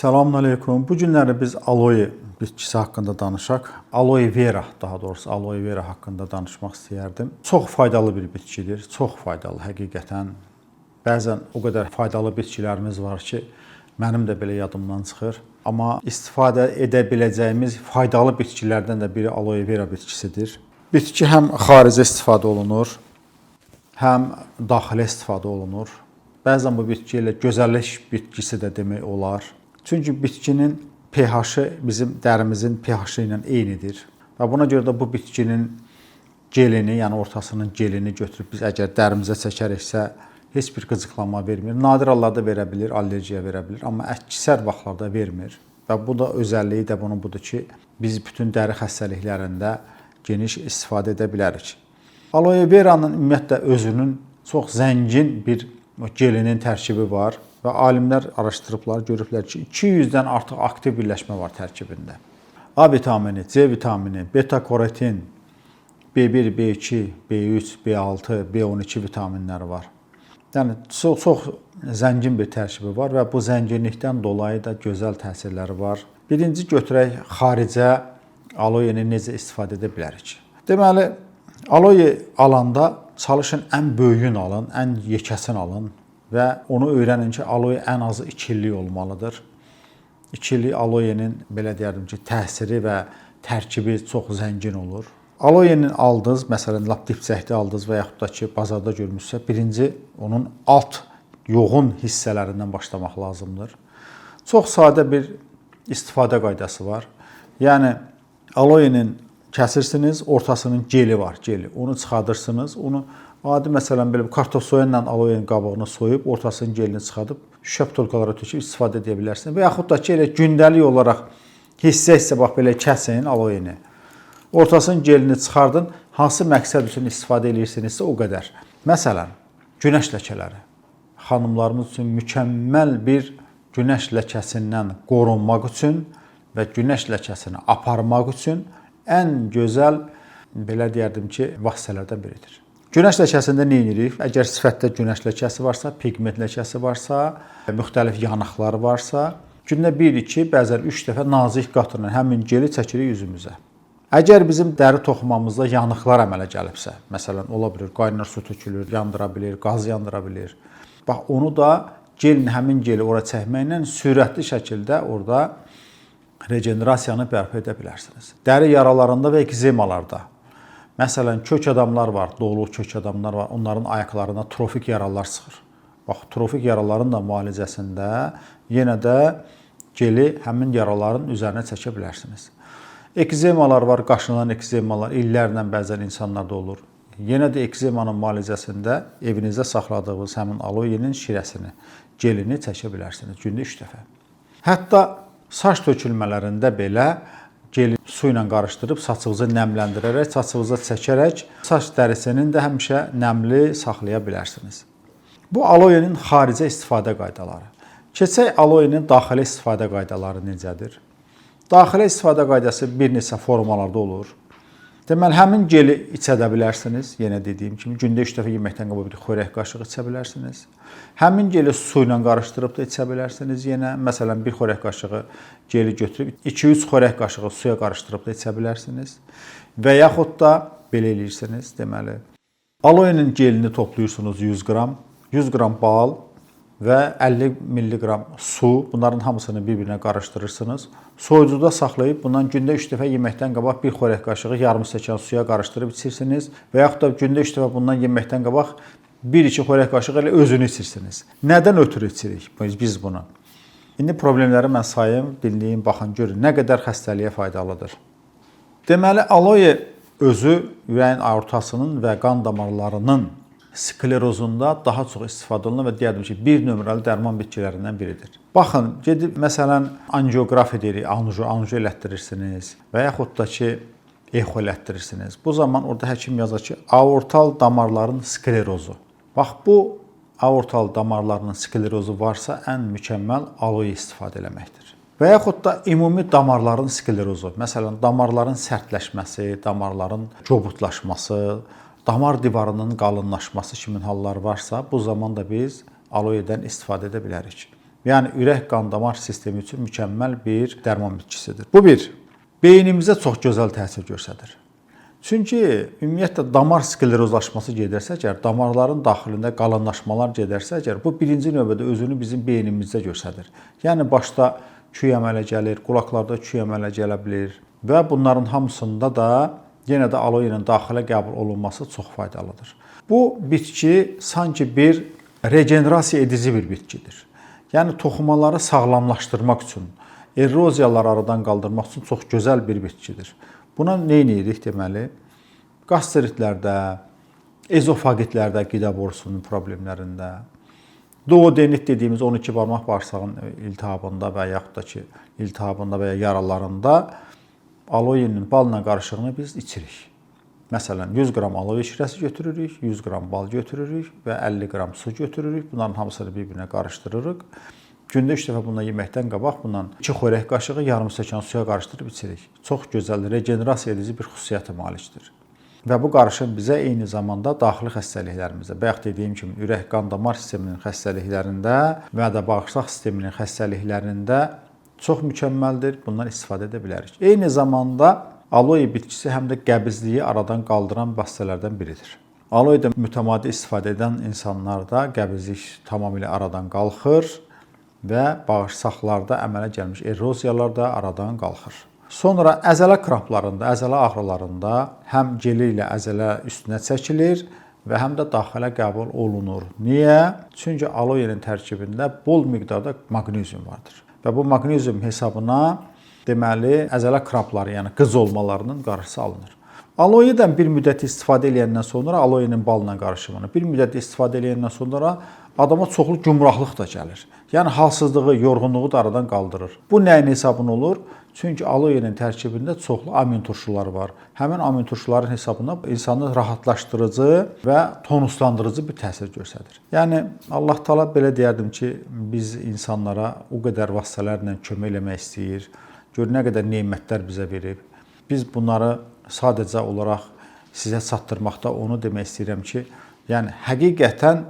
Salam əleykum. Bu günləri biz aloe bitkisi haqqında danışaq. Aloe vera, daha doğrusu aloe vera haqqında danışmaq istəyərdim. Çox faydalı bir bitkidir. Çox faydalı həqiqətən. Bəzən o qədər faydalı bitkilərimiz var ki, mənim də belə yadımdan çıxır. Amma istifadə edə biləcəyimiz faydalı bitkilərdən də biri aloe vera bitkisidir. Bitki həm xaricə istifadə olunur, həm daxilə istifadə olunur. Bəzən bu bitki ilə gözəllik bitkisi də demək olar. Çünki bitkinin pH-ı bizim dərimizin pH-ı ilə eynidir. Və buna görə də bu bitkinin gelini, yəni ortasının gelini götürüb biz əgər dərimizə çəkəriksə, heç bir qıcıqlanma vermir. Nadir hallarda verə bilir, allergiya verə bilir, amma əksər vaxtlarda vermir. Və bu da özəlliyi də bunun budur ki, biz bütün dəri xəstəliklərində geniş istifadə edə bilərik. Aloe veranın ümumiyyətlə özünün çox zəngin bir gelinin tərkibi var və alimlər araşdırıblar, görüblər ki, 200-dən artıq aktiv birləşmə var tərkibində. A vitamini, C vitamini, beta-karotin, B1, B2, B3, B6, B12 vitaminləri var. Yəni çox, çox zəngin bir tərkibi var və bu zənginlikdən dolayı da gözəl təsirləri var. Birinci götürək xaricə aloeni necə istifadə edə bilərik? Deməli, aloe alanda çalışın ən böyüyünü alın, ən yekəsini alın və onu öyrənin ki, aloe ən azı 2 illik olmalıdır. 2 illik aloenin belə deyərdim ki, təsiri və tərkibi çox zəngin olur. Aloenin aldınız, məsələn, lap dipçəkdə aldınız və yaxud da ki, bazarda görmüsünüzsə, birinci onun alt yoğun hissələrindən başlamaq lazımdır. Çox sadə bir istifadə qaydası var. Yəni aloenin kəsirsiniz, ortasının geli var, geli. Onu çıxardırsınız. Onu adi məsələn belə bir kartof soyanla aloenin qabığını soyub, ortasının gelini çıxardıb şüşə butulkalara töküb istifadə edə bilərsiniz. Və yaxud da ki, elə gündəlik olaraq hissə-hissə bax belə kəsin aloeni. Ortasının gelini çıxardın. Hansı məqsəd üçün istifadə eləyirsinizsə o qədər. Məsələn, günəş ləkələri. Xanımlarımız üçün mükəmməl bir günəş ləkəsindən qorunmaq üçün və günəş ləkəsini aparmaq üçün ən gözəl belə deyərdim ki, vasitələrdən biridir. Günəş ləkəsində nə edirik? Əgər sifətdə günəş ləkəsi varsa, piqment ləkəsi varsa, müxtəlif yanıqlar varsa, gündə 1-2, bəzən 3 dəfə nazik qatırla həmin geli çəkirik üzümüzə. Əgər bizim dəri toxumamızda yanıqlar əmələ gəlibsə, məsələn, ola bilər qaynar su tökülür, yandıra bilir, qaz yandıra bilir. Bax, onu da gelin, həmin geli ora çəkməklə sürətli şəkildə orada regenerasiyanı bərpa edə bilərsiniz. Dəri yaralarında və ekzemalarda. Məsələn, kök adamlar var, dolu kök adamlar var. Onların ayaqlarına trofik yaralar çıxır. Bax, trofik yaraların da müalicəsində yenə də geli həmin yaraların üzərinə çəkə bilərsiniz. Ekzemalar var, qaşınan ekzemalar illərlə bəzən insanlarda olur. Yenə də ekzemanın müalicəsində evinizdə saxladığınız həmin aloenin şirəsini, gelini çəkə bilərsiniz gündə 3 dəfə. Hətta saç tökülmələrində belə geli su ilə qarışdırıb saçınızı nəmləndirərək, saçınıza çəkərək saç dərisinin də həmişə nəmli saxlaya bilərsiniz. Bu aloenin xaricə istifadə qaydaları. Keçək aloenin daxilə istifadə qaydaları necədir? Daxilə istifadə qaydası bir neçə formalarda olur. Deməli, həmin geli içə də bilərsiniz. Yenə dediyim kimi, gündə 3 dəfə yeməkdən qabaq bir xörək qaşığı içə bilərsiniz. Həmin geli su ilə qarışdırıb da içə bilərsiniz yenə. Məsələn, bir xörək qaşığı geli götürüb 2-3 xörək qaşığı suya qarışdırıb da içə bilərsiniz. Və yaxud da belə eləyirsiniz, deməli, aloenin gelini toplayırsınız 100 qram, 100 qram bal və 50 milliqram su, bunların hamısını bir-birinə qarışdırırsınız. Soyuducuda saxlayıb bundan gündə 3 dəfə yeməkdən qabaq bir xörək qaşığı yarım stəkan suya qarışdırıb içirsiniz və yaxud da gündə 3 dəfə bundan yeməkdən qabaq 1-2 xörək qaşığı elə özünü içirsiniz. Nədən ötürü içirik biz bunu? İndi problemləri mən sayım, dinləyin, baxın, görün nə qədər xəstəliyə faydalıdır. Deməli, aloe özü ürəyin aortasının və qan damarlarının sklerozunda daha çox istifadə olunan və deyərdim ki, bir nömrəli dərman bitkilərindən biridir. Baxın, gedib məsələn angioqrafi deyirik, anjo elətdirirsiniz və yaxud da ki, exo elətdirirsiniz. Bu zaman orada həkim yazır ki, aortal damarların sklerozu. Bax, bu aortal damarlarının sklerozu varsa, ən mükəmməl aloe istifadə eləməkdir. Və yaxud da ümumi damarların sklerozu, məsələn, damarların sərtləşməsi, damarların kobudlaşması, damar divarının qalınlaşması kimi hallar varsa, bu zaman da biz aloedən istifadə edə bilərik. Yəni ürək qan damar sistemi üçün mükəmməl bir dərman bitkisidir. Bu bir. Beynimizə çox gözəl təsir göstərir. Çünki ümumiyyətlə damar sklerozlaşması gedərsə əgər, damarların daxilində qalınlaşmalar gedərsə əgər, bu birinci növbədə özünü bizim beynimizdə göstərir. Yəni başda küy əmələ gəlir, qulaqlarda küy əmələ gələ bilər və bunların hamısında da yenə də aloenin daxilə qəbul olunması çox faydalıdır. Bu bitki sanki bir regenerasiya edici bir bitkidir. Yəni toxumaları sağlamlaşdırmaq üçün, eroziyaları aradan qaldırmaq üçün çox gözəl bir bitkidir. Buna nə edirik deməli? Qastritlərdə, ezofagitlərdə, qida borusunun problemlərində, duodenit dediyimiz 12 barmaq bağırsağın iltihabında və yaxud da ki, iltihabında və ya yaralarında aloenin balla qarışığını biz içirik. Məsələn, 100 qram aloe şirəsi götürürük, 100 qram bal götürürük və 50 qram su götürürük. Bunların hamısını bir-birinə qarışdırırıq. Gündə 3 dəfə bundan yeməkdən qabaq bundan 2 xörək qaşığı yarım stəkan suya qarışdırıb içirik. Çox gözəl regenerasiya edici bir xüsusiyyətə malikdir. Və bu qarışım bizə eyni zamanda daxili xəstəliklərimizdə, bayaq dediyim kimi ürək qan damar sisteminin xəstəliklərində və də bağırsaq sisteminin xəstəliklərində çox mükəmməldir. Bundan istifadə edə bilərik. Eyni zamanda aloe bitkisi həm də qəbizliyi aradan qaldıran vasitələrdən biridir. Aloedən mütəmadi istifadə edən insanlarda qəbizlik tamamilə aradan qalxır və bağırsaqlarda əmələ gəlmiş eroziyalar da aradan qalxır. Sonra əzələ kramplarında, əzələ ağrılarında həm geli ilə əzələ üstünə çəkilir və həm də daxilə qəbul olunur. Niyə? Çünki aloenin tərkibində bol miqdarda maqnezium vardır. Və bu maqnezium hesabına deməli əzələ krampları, yəni qız olmalarının qarşısı alınır. Aloedən bir müddət istifadə eləyəndən sonra, aloenin balla qarışımını bir müddət istifadə eləyəndən sonra adama çoxlu gümrahlıq da gəlir. Yəni halsızlığı, yorğunluğu da aradan qaldırır. Bu nəyin hesabına olur? Çünki aloenin tərkibində çoxlu amin turşuları var. Həmin amin turşuların hesabına insanı rahatlaşdırıcı və tonuslandırıcı bir təsir göstərir. Yəni Allah Taala belə deyərdim ki, biz insanlara o qədər vasitələrlə kömək eləmək istəyir. Gör nə qədər nemətlər bizə verib. Biz bunları sadəcə olaraq sizə çatdırmaqda onu demək istəyirəm ki, yəni həqiqətən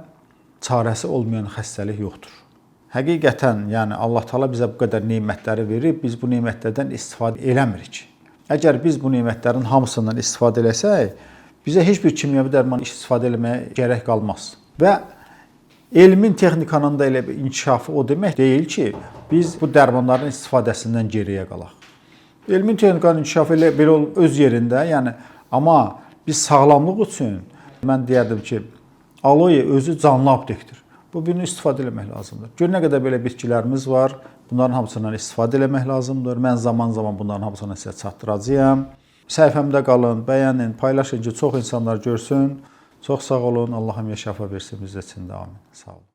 çarəsi olmayan xəstəlik yoxdur. Həqiqətən, yəni Allah Taala bizə bu qədər nemətləri verib, biz bu nemətlərdən istifadə eləmirik. Əgər biz bu nemətlərin hamısından istifadə eləsək, bizə heç bir kimyəvi dərman istifadə eləməyə gərək qalmaz. Və elmin, texnikanın da elə bir inkişafı o demək deyil ki, biz bu dərmanların istifadəsindən geriyə qalaq. Elmin, texnikanın inkişafı elə belə öz yerində, yəni amma biz sağlamlıq üçün mən deyərdim ki, aloe özü canlı aptekdir. Bu bunu istifadə eləmək lazımdır. Gör nə qədər belə bitkilərimiz var. Bunların hamısından istifadə eləmək lazımdır. Mən zaman-zaman bunların hamısını sizə çatdıracağam. Səhifəmdə qalın, bəyənin, paylaşın ki, çox insanlar görsün. Çox sağ olun. Allah həmişə şəfa versin bizə üçün də. Amin. Sağ olun.